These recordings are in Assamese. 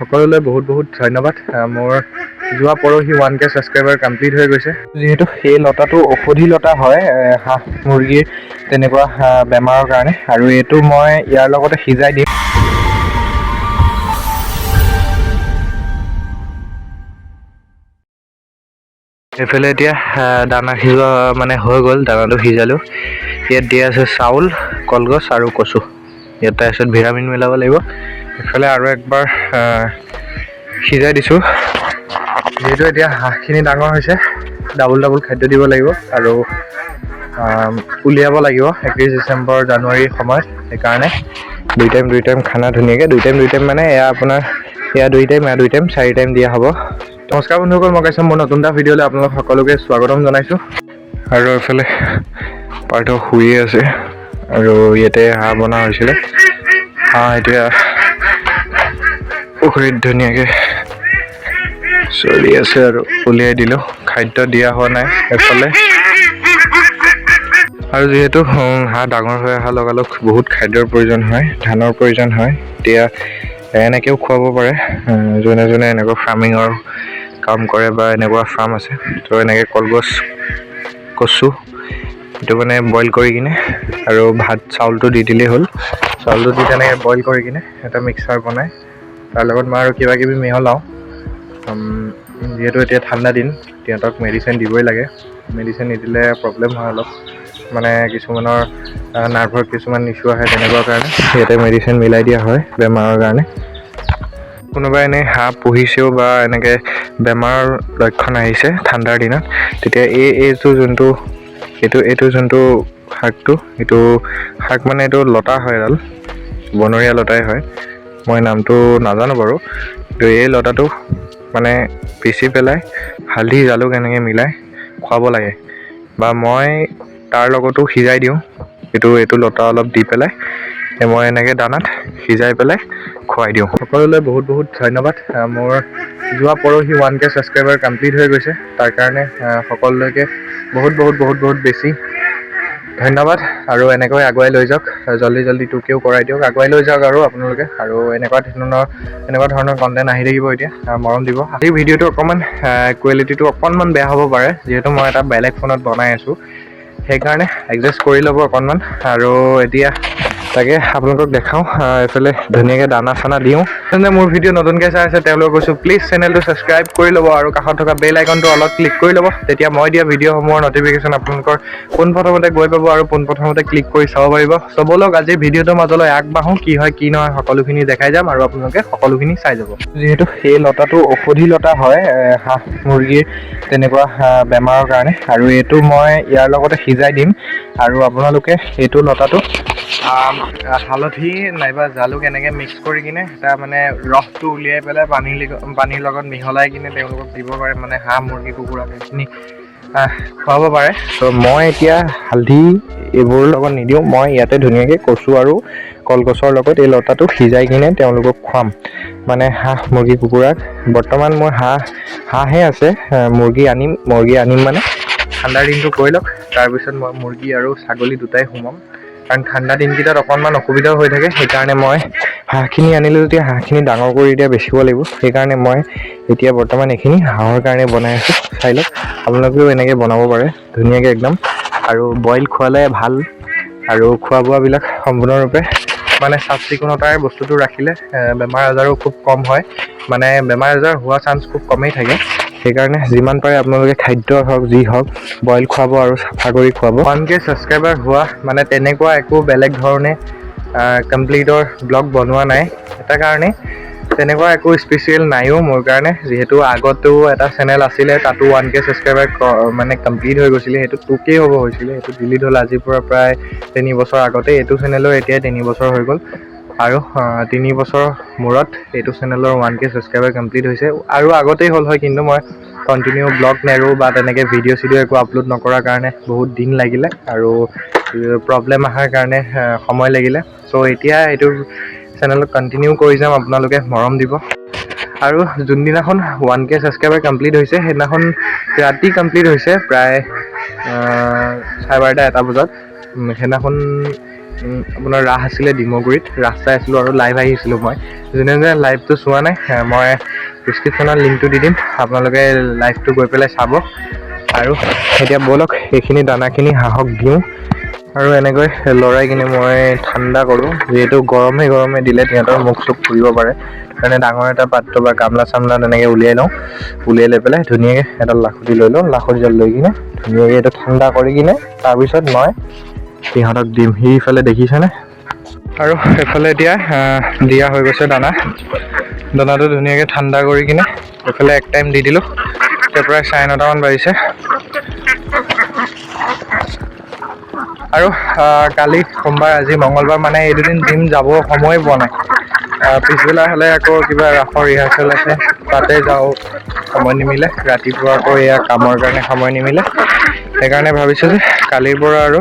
সকলোলৈ বহুত বহুত ধন্যবাদ। মোৰ যোৱা পৰহি 1K subscriber complete হৈ গৈছে। যিহেতু এই লতাটো ঔষধি লতা হয়, হাঁহ মুৰ্গীৰ তেনেকুৱা বেমাৰৰ কাৰণে, আৰু এইটো মই ইয়াৰ লগতে সিজাই দিম। এইফালে এতিয়া দানা সিজোৱা মানে হৈ গ'ল, দানাটো সিজালোঁ। ইয়াত দিয়া আছে চাউল, কলগছ আৰু কচু। ইয়াত তাৰপিছত ভিটামিন মিলাব লাগিব। এইফালে আৰু একবাৰ সিজাই দিছোঁ। যিহেতু এতিয়া হাঁহখিনি ডাঙৰ হৈছে, ডাবুল ডাবুল খাদ্য দিব লাগিব আৰু উলিয়াব লাগিব 31 ডিচেম্বৰ জানুৱাৰীৰ সময়ত। সেইকাৰণে দুই টাইম দুই টাইম খানা ধুনীয়াকৈ, দুই টাইম দুই টাইম মানে এয়া আপোনাৰ এয়া দুই টাইম, এয়া দুই টাইম, চাৰি টাইম দিয়া হ'ব। নমস্কাৰ বন্ধুসকল, মই কাশ্যপ, মোৰ নতুন এটা ভিডিঅ'লৈ আপোনালোক সকলোকে স্বাগতম জনাইছোঁ। আৰু এইফালে পাৰ্থ শুইয়ে আছে আৰু ইয়াতে হাঁহ বনা হৈছিলে। হাঁহ এতিয়া পুখুৰীত ধুনীয়াকৈ চৰি আছে আৰু উলিয়াই দিলোঁ। খাদ্য দিয়া হোৱা নাই এইফালে। আৰু যিহেতু হাঁহ ডাঙৰ হৈ অহাৰ লগালগ বহুত খাদ্যৰ প্ৰয়োজন হয়, ধানৰ প্ৰয়োজন হয়, এতিয়া এনেকৈও খুৱাব পাৰে। যোনে যোনে এনেকুৱা ফাৰ্মিঙৰ কাম কৰে বা এনেকুৱা ফাৰ্ম আছে, তো এনেকৈ কলগছ, কচু এইটো মানে বইল কৰি কিনে আৰু ভাত চাউলটো দি দিলেই হ'ল। চাউলটো দি তেনেকৈ বইল কৰি কিনে এটা মিক্সাৰ বনাই তাৰ লগত মই আৰু কিবা কিবি মিহলাওঁ। যিহেতু এতিয়া ঠাণ্ডা দিন, সিহঁতক মেডিচিন দিবই লাগে। মেডিচিন নিদিলে প্ৰব্লেম হয় অলপ, মানে কিছুমানৰ নাৰ্ভৰ কিছুমান ইছ্যু আহে, তেনেকুৱা কাৰণে ইয়াতে মেডিচিন মিলাই দিয়া হয় বেমাৰৰ কাৰণে। কোনোবাই এনেই হাঁহ পুহিছেও বা এনেকৈ বেমাৰৰ লক্ষণ আহিছে ঠাণ্ডাৰ দিনত, তেতিয়া এইটো যোনটো এইটো এইটো যোনটো শাকটো, এইটো শাক মানে এইটো লতা হয়, এডাল বনৰীয়া লতাই হয়, মই নামটো নাজানো বাৰু। কিন্তু এই লতাটো মানে পিচি পেলাই হালধি জালুক এনেকৈ মিলাই খুৱাব লাগে, বা মই তাৰ লগতো সিজাই দিওঁ। এইটো লতা অলপ দি পেলাই মই এনেকৈ দানাত সিজাই পেলাই খুৱাই দিওঁ। সকলোলৈ বহুত বহুত ধন্যবাদ। মোৰ যোৱা পৰহি 1K subscriber complete হৈ গৈছে, তাৰ কাৰণে সকলোলৈকে বহুত বহুত বহুত বহুত বেছি ধন্যবাদ। আৰু এনেকৈ আগুৱাই লৈ যাওক, জল্দি জল্দি 2K কৰাই দিয়ক, আগুৱাই লৈ যাওক আৰু আপোনালোকে। আৰু এনেকুৱা ধৰণৰ কণ্টেণ্ট আহি থাকিব। এতিয়া মৰম দিব। আজিৰ ভিডিঅ'টো অকণমান কোৱালিটিটো অকণমান বেয়া হ'ব পাৰে, যিহেতু মই এটা বেলেগ ফোনত বনাই আছোঁ, সেইকাৰণে এডজাষ্ট কৰি ল'ব অকণমান। আৰু এতিয়া তাকে আপোনালোকক দেখাওঁ। এইফালে ধুনীয়াকৈ দানা চানা দিওঁ। যোনে মোৰ ভিডিঅ' নতুনকৈ চাই আছে, তেওঁলোকক কৈছোঁ, প্লিজ চেনেলটো ছাবস্ক্ৰাইব কৰি ল'ব আৰু কাষত থকা বেল আইকনটো অলপ ক্লিক কৰি ল'ব। তেতিয়া মই দিয়া ভিডিঅ'সমূহৰ নটিফিকেশ্যন আপোনালোকৰ পোনপ্ৰথমতে গৈ পাব আৰু পোনপ্ৰথমতে ক্লিক কৰি চাব পাৰিব। চ' ব'লক, আজিৰ ভিডিঅ'টোৰ মাজলৈ আগবাঢ়োঁ। কি হয় কি নহয় সকলোখিনি দেখাই যাম আৰু আপোনালোকে সকলোখিনি চাই যাব। যিহেতু এই লতাটো ঔষধি লতা হয়, হাঁহ মুৰ্গীৰ তেনেকুৱা বেমাৰৰ কাৰণে, আৰু এইটো মই ইয়াৰ লগতে সিজাই দিম। আৰু আপোনালোকে এইটো লতাটো হালধি নাইবা জালুক এনেকৈ মিক্স কৰি কিনে এটা মানে ৰসটো উলিয়াই পেলাই পানীৰ লগত মিহলাই কিনে তেওঁলোকক দিব পাৰে, মানে হাঁহ মুৰ্গী কুকুৰাক এইখিনি খুৱাব পাৰে। ত' মই এতিয়া হালধি এইবোৰৰ লগত নিদিওঁ, মই ইয়াতে ধুনীয়াকৈ কচু আৰু কলগছৰ লগত এই লতাটো সিজাই কিনে তেওঁলোকক খুৱাম, মানে হাঁহ মুৰ্গী কুকুৰাক। বৰ্তমান মোৰ হাঁহহে আছে, মুৰ্গী আনিম। মুৰ্গী আনিম মানে ঠাণ্ডাৰ দিনটো গৈ লওক, তাৰপিছত মই মুৰ্গী আৰু ছাগলী দুটাই সোমাম, কাৰণ ঠাণ্ডা দিনকেইটাত অকণমান অসুবিধাও হৈ থাকে। সেইকাৰণে মই হাঁহখিনি আনিলোঁ, যেতিয়া হাঁহখিনি ডাঙৰ কৰি এতিয়া বেচিব লাগিব, সেইকাৰণে মই এতিয়া বৰ্তমান এইখিনি হাঁহৰ কাৰণে বনাই আছোঁ। চাই লওক, আপোনালোকেও এনেকৈ বনাব পাৰে ধুনীয়াকৈ একদম। আৰু বইল খোৱালে ভাল, আৰু খোৱা বোৱাবিলাক সম্পূৰ্ণৰূপে মানে চাফ চিকুণতাৰে বস্তুটো ৰাখিলে বেমাৰ আজাৰো খুব কম হয়, মানে বেমাৰ আজাৰ হোৱা চান্স খুব কমেই থাকে। সেইকাৰণে যিমান পাৰে আপোনালোকে খাদ্য হওক যি হওক বইল খুৱাব আৰু চাফা কৰি খুৱাব। 1K subscriber হোৱা মানে তেনেকুৱা একো বেলেগ ধৰণে কমপ্লিটৰ ব্লগ বনোৱা নাই, এটা কাৰণে তেনেকুৱা একো স্পেচিয়েল নাইও মোৰ কাৰণে, যিহেতু আগতেও এটা চেনেল আছিলে, তাতো 1K subscriber মানে কমপ্লিট হৈ গৈছিলে, সেইটো 2K হ'ব হৈছিলে, সেইটো ডিলিট হ'ল আজিৰ পৰা প্ৰায় 3 বছৰ আগতে। এইটো চেনেলো এতিয়াই 3 বছৰ হৈ গ'ল আৰু 3 বছৰৰ মূৰত এইটো চেনেলৰ 1K subscriber complete হৈছে। আৰু আগতেই হ'ল হয়, কিন্তু মই কণ্টিনিউ ব্লগ নেৰোঁ বা তেনেকৈ ভিডিঅ' চিডিঅ' একো আপলোড নকৰাৰ কাৰণে বহুত দিন লাগিলে আৰু প্ৰব্লেম অহাৰ কাৰণে সময় লাগিলে। চ' এতিয়া এইটো চেনেলত কণ্টিনিউ কৰি যাম, আপোনালোকে মৰম দিব। আৰু যোনদিনাখন 1K subscriber complete হৈছে, সেইদিনাখন ৰাতি কমপ্লিট হৈছে প্ৰায় 12:30 1 বজাত। সেইদিনাখন আপোনাৰ ৰাস আছিলে ডিমগুৰিত, ৰাস চাই আছিলোঁ আৰু লাইভ আহিছিলোঁ মই। যোনে যোনে লাইভটো চোৱা নাই, মই ডিছক্ৰিপশ্যনত লিংকটো দি দিম, আপোনালোকে লাইভটো গৈ পেলাই চাব। আৰু এতিয়া ব'লক এইখিনি দানাখিনি হাঁহক দিওঁ। আৰু এনেকৈ লৰাই কিনে মই ঠাণ্ডা কৰোঁ, যিহেতু গৰমে গৰমে দিলে সিহঁতৰ মুখ চুখ পুৰিব পাৰে। সেইকাৰণে ডাঙৰ এটা পাত্ৰ বা গামলা চামলা তেনেকৈ উলিয়াই লওঁ। উলিয়াই লৈ পেলাই ধুনীয়াকৈ এডাল লাখুটি লৈ লওঁ। লাখুটিডাল লৈ কিনে ধুনীয়াকৈ এইটো ঠাণ্ডা কৰি কিনে তাৰপিছত মই সিহঁতক দিম। সিফালে দেখিছেনে? আৰু এইফালে এতিয়া দিয়া হৈ গৈছে দানা। দানাটো ধুনীয়াকৈ ঠাণ্ডা কৰি কিনে এইফালে এক টাইম দি দিলোঁ। এতিয়া প্ৰায় 9:30মান বাজিছে। আৰু কালি সোমবাৰ, আজি মংগলবাৰ, মানে এই দুদিন জিম যাব সময়ে পোৱা নাই। পিছবেলা হ'লে আকৌ কিবা ৰাসৰ ৰিহাৰ্চেল আছে, তাতে যাওঁ, সময় নিমিলে। ৰাতিপুৱা আকৌ এয়া কামৰ কাৰণে সময় নিমিলে। সেইকাৰণে ভাবিছোঁ যে কালিৰ পৰা আৰু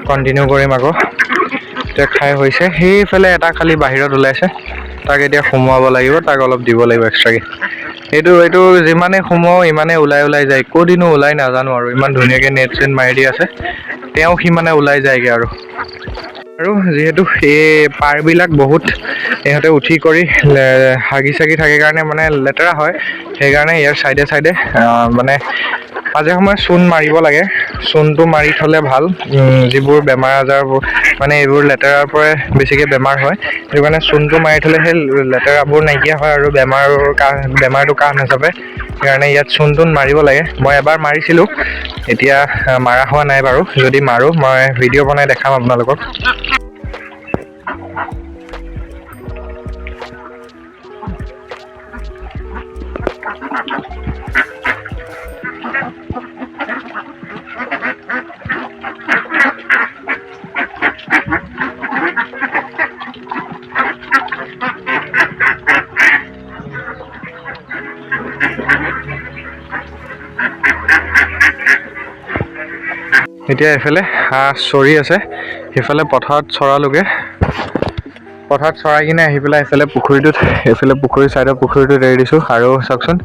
কণ্টিনিউ কৰিম আকৌ। এতিয়া খাই হৈছে। সেইফালে এটা খালি বাহিৰত ওলাইছে, তাক এতিয়া সোমোৱাব লাগিব, তাক অলপ দিব লাগিব এক্সট্ৰাকৈ। এইটো এইটো যিমানে সোমোৱাওঁ ইমানে ওলাই ওলাই যায়, ক'দিনো ওলাই নাজানো আৰু। ইমান ধুনীয়াকৈ নেট চেট মাৰি দি আছে, তেওঁ সি মানে ওলাই যায়গৈ আৰু। আৰু যিহেতু এই পাৰবিলাক বহুত ইহঁতে উঠি কৰি হাগি চাগি থাকে কাৰণে মানে লেতেৰা হয়, সেইকাৰণে ইয়াৰ চাইডে চাইডে মানে মাজে সময়ে চূণ মাৰিব লাগে। চূণটো মাৰি থ'লে ভাল। যিবোৰ বেমাৰ আজাৰবোৰ মানে এইবোৰ লেতেৰাৰ পৰাই বেছিকৈ বেমাৰ হয়, সেইটো কাৰণে চূণটো মাৰি থ'লে সেই লেতেৰাবোৰ নাইকিয়া হয় আৰু বেমাৰটো কাহ নাচাপে। সেইকাৰণে ইয়াত চূণ তোণ মাৰিব লাগে। মই এবাৰ মাৰিছিলোঁ, এতিয়া মাৰা হোৱা নাই বাৰু। যদি মাৰোঁ মই ভিডিঅ' বনাই দেখাম আপোনালোকক। এতিয়া এইফালে হাঁহ চৰি আছে, সেইফালে পথাৰত চৰালোগে। পথাৰত চৰাই কিনে আহি পেলাই এইফালে পুখুৰীটোত, এইফালে পুখুৰীৰ ছাইডৰ পুখুৰীটোত এৰি দিছোঁ। আৰু চাওকচোন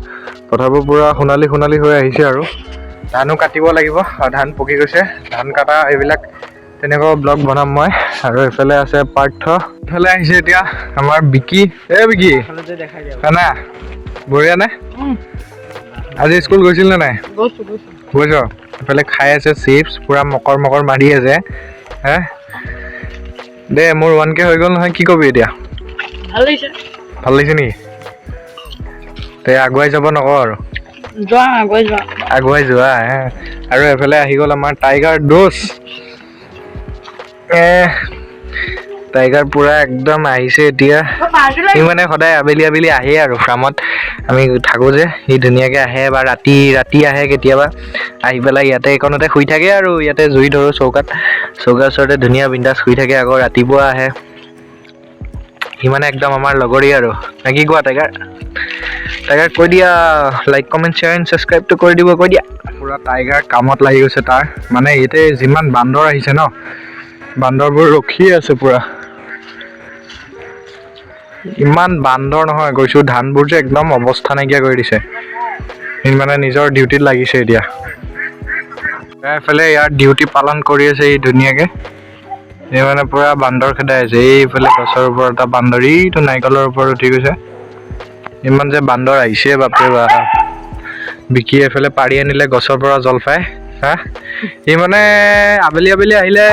পথাৰবোৰ পূৰা সোণালী সোণালী হৈ আহিছে। আৰু ধানো কাটিব লাগিব, আৰু ধান পকি গৈছে, ধান কটা এইবিলাক তেনেকুৱা ব্লগ বনাম মই। আৰু এইফালে আছে পাৰ্থ, এইফালে আহিছে এতিয়া আমাৰ বিকি। এ বিকি, খানা বঢ়িয়া নে? আজি স্কুল গৈছিল নে নাই? গৈছ? এইফালে খাই আছে চিপছ, পূৰা মকৰ মকৰ মাৰি আছে। হে দে, মোৰ 1K হৈ গ'ল নহয়, কি কবি এতিয়া? ভাল লাগিছে। ভাল লাগিছে নেকি? তে আগুৱাই যাব নকওঁ আৰু, যোৱা আগুৱাই যোৱা, আগুৱাই যোৱা। হে আৰু এইফালে আহি গ'ল আমাৰ টাইগাৰ দোষ। টাইগাৰ পূৰা একদম আহিছে এতিয়া। সি মানে সদায় আবেলি আবেলি আহে আৰু ফাৰ্মত আমি থাকোঁ যে, সি ধুনীয়াকৈ আহে বা ৰাতি ৰাতি আহে কেতিয়াবা, আহি পেলাই ইয়াতে এইকণতে শুই থাকে। আৰু ইয়াতে জুই ধৰোঁ চৌকাত, চৌকাৰ ওচৰতে ধুনীয়া বিন্দাছ শুই থাকে। আকৌ ৰাতিপুৱা আহে। সি মানে একদম আমাৰ লগৰী আৰু, নে কি কোৱা টাইগাৰ? টাইগাৰ কৈ দিয়া, লাইক কমেণ্ট শ্বেয়াৰ এণ্ড ছাবস্ক্ৰাইবটো কৰি দিব, কৈ দিয়া। পূৰা টাইগাৰ কামত লাগি গৈছে তাৰ, মানে ইয়াতে যিমান বান্দৰ আহিছে ন, বান্দৰবোৰ ৰখিয়ে আছে পূৰা। ইমান বান্দৰ নহয়, গৈছোঁ ধানবোৰ যে একদম অৱস্থা নাইকিয়া কৰি দিছে। সি মানে নিজৰ ডিউটিত লাগিছে এতিয়া। এইফালে ইয়াৰ ডিউটি পালন কৰি আছে ই ধুনীয়াকে। এই মানে পূৰা বান্দৰ খেদাই আছে। এইফালে গছৰ ওপৰত এটা বান্দৰ, এইটো নাৰিকলৰ ওপৰত উঠি গৈছে। ইমান যে বান্দৰ আহিছে, বাপৰে বাপ। বিকি এইফালে পাৰি আনিলে গছৰ পৰা জলফাই। হা, সি মানে আবেলি আবেলি আহিলে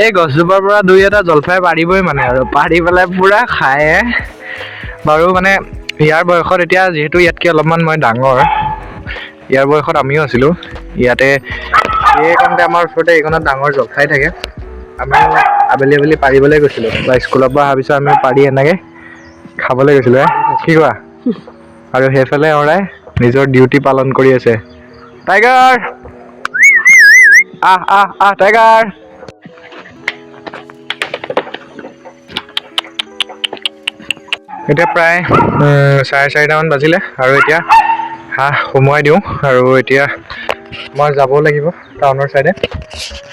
এই গছজোপাৰ পৰা দুই এটা জলফাই পাৰিবই মানে, আৰু পাৰি পেলাই পূৰা খায়। বাৰু মানে ইয়াৰ বয়সত এতিয়া যিহেতু ইয়াতকৈ অলপমান মই ডাঙৰ, ইয়াৰ বয়সত আমিও আছিলোঁ ইয়াতে। এইকণতে আমাৰ ওচৰতে এইকণত ডাঙৰ জলফাই থাকে, আমিও আবেলি আবেলি পাৰিবলৈ গৈছিলোঁ, বা স্কুলৰ পৰা অহাৰ পিছত আমিও পাৰি এনেকৈ খাবলৈ গৈছিলোঁ। হে কি কোৱা? আৰু সেইফালে অৰাই নিজৰ ডিউটি পালন কৰি আছে। টাইগাৰ, আহ আহ আহ টাইগাৰ। এতিয়া প্ৰায় 4:30মান বাজিলে আৰু এতিয়া হাঁহ সোমোৱাই দিওঁ। আৰু এতিয়া মই যাব লাগিব টাউনৰ ছাইডে,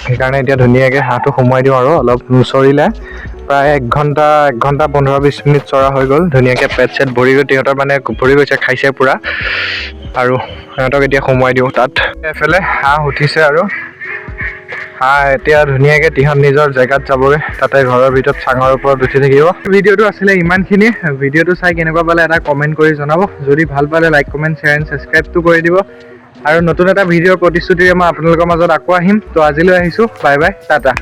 সেইকাৰণে এতিয়া ধুনীয়াকৈ হাঁহটো সোমোৱাই দিওঁ। আৰু অলপ চৰিলে প্ৰায় এক ঘণ্টা 15-20 মিনিট চৰা হৈ গ'ল। ধুনীয়াকৈ পেট চেট ভৰি গৈ সিহঁতৰ মানে ভৰি গৈছে, খাইছে পূৰা। আৰু সিহঁতক এতিয়া সোমোৱাই দিওঁ তাত। এইফালে হাঁহ উঠিছে আৰু হাঁহ এতিয়া ধুনীয়াকৈ তিহঁত নিজৰ জেগাত যাবগৈ, তাতে ঘৰৰ ভিতৰত চাঙৰ ওপৰত উঠি থাকিব। ভিডিঅ'টো আছিলে ইমানখিনিয়ে। ভিডিঅ'টো চাই কেনেকুৱা পালে এটা কমেণ্ট কৰি জনাব। যদি ভাল পালে লাইক, কমেণ্ট, শ্বেয়াৰ এণ্ড ছাবস্ক্ৰাইবটো কৰি দিব। আৰু নতুন এটা ভিডিঅ'ৰ প্ৰতিশ্ৰুতিৰে মই আপোনালোকৰ মাজত আকৌ আহিম। তো আজিলৈ আহিছোঁ, বাই বাই, টাটা।